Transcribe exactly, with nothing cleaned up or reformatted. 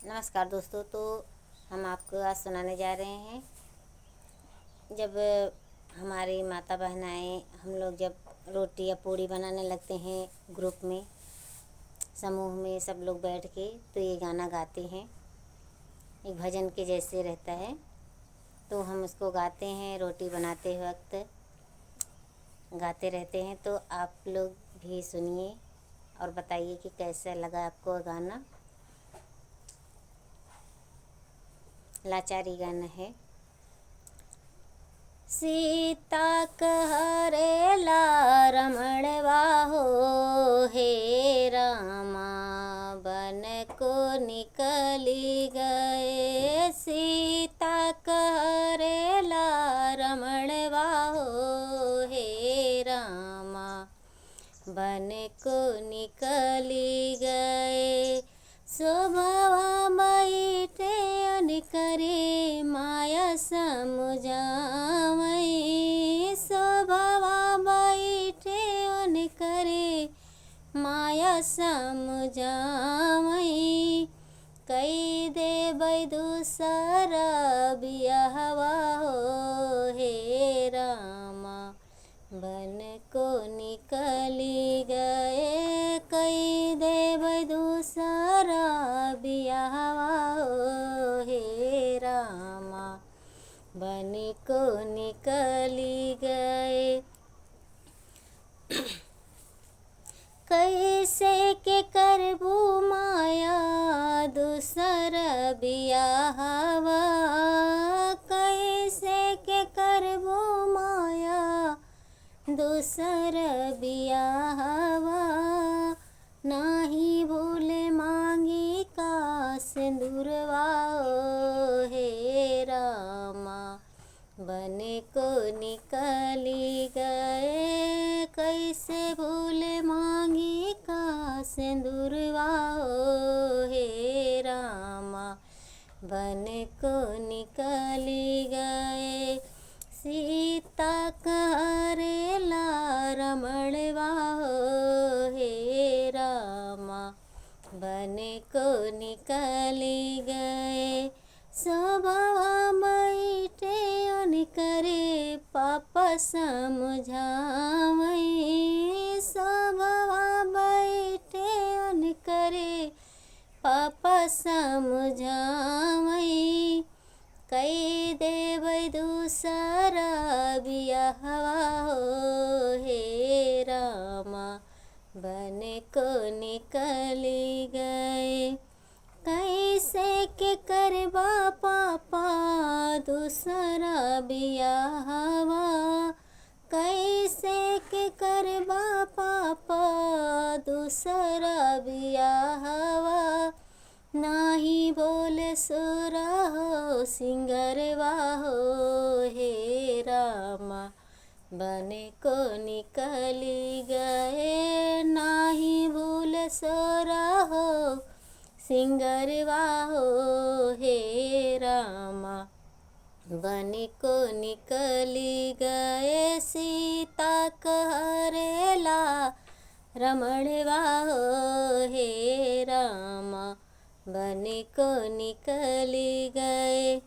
नमस्कार दोस्तों, तो हम आपको आज सुनाने जा रहे हैं, जब हमारी माता बहनाएं, हम लोग जब रोटी या पूड़ी बनाने लगते हैं ग्रुप में, समूह में सब लोग बैठ के, तो ये गाना गाते हैं, एक भजन के जैसे रहता है। तो हम उसको गाते हैं रोटी बनाते वक्त, गाते रहते हैं। तो आप लोग भी सुनिए और बताइए कि कैसा लगा आपको गाना। लाचारी गाना है। सीता कहरेला रमणवा हो, हे रामा, बन को निकली गए। सीता कहरेला रमणवा हो, हे रामा, बन को निकली गए। शोभवा बैठे अन करे माया समुझावई। शोभवा बैठे अन करे माया समुझावई। कई देबै दूसरा बियाहवा हो, हे रामा, बन को निकली गए। कई देबै दूसरा बियाहवा हो, हे रामा, बन को निकली गए। कैसे के करबू माया दूसर बियाहवा, कैसे के करबू माया दूसर बियाहवा। नाही भूल मांगी का सिंदूरवा हो, हे रामा, बन को निकली गए। कैसे भूल मांगी का सिंदूरवा हो, हे रामा, बन को निकली गए। सीता कहरेला रमणवा हो, हे रामा, बन को निकली गए। शोभवा बैठे अन करे पापा समुझावई। शोभवा बैठे अन करे पापा समुझावई। कई देबै दूसरा बियाहवा हो, हे रामा, बन को निकली गए। कैसे के करबा पापा दूसरा बियाहवा, कैसे के करबा पापा दूसरा बियाहवा। नाही बोले सोरा हो सिंगरवा हो, हे रामा, बन को निकली गए। नाही बोले सोरा हो सिंगरवा हो, हे रामा, बन को निकली गए। सीता कहरेला रमणवा हो, हे रामा, बन को निकली गए।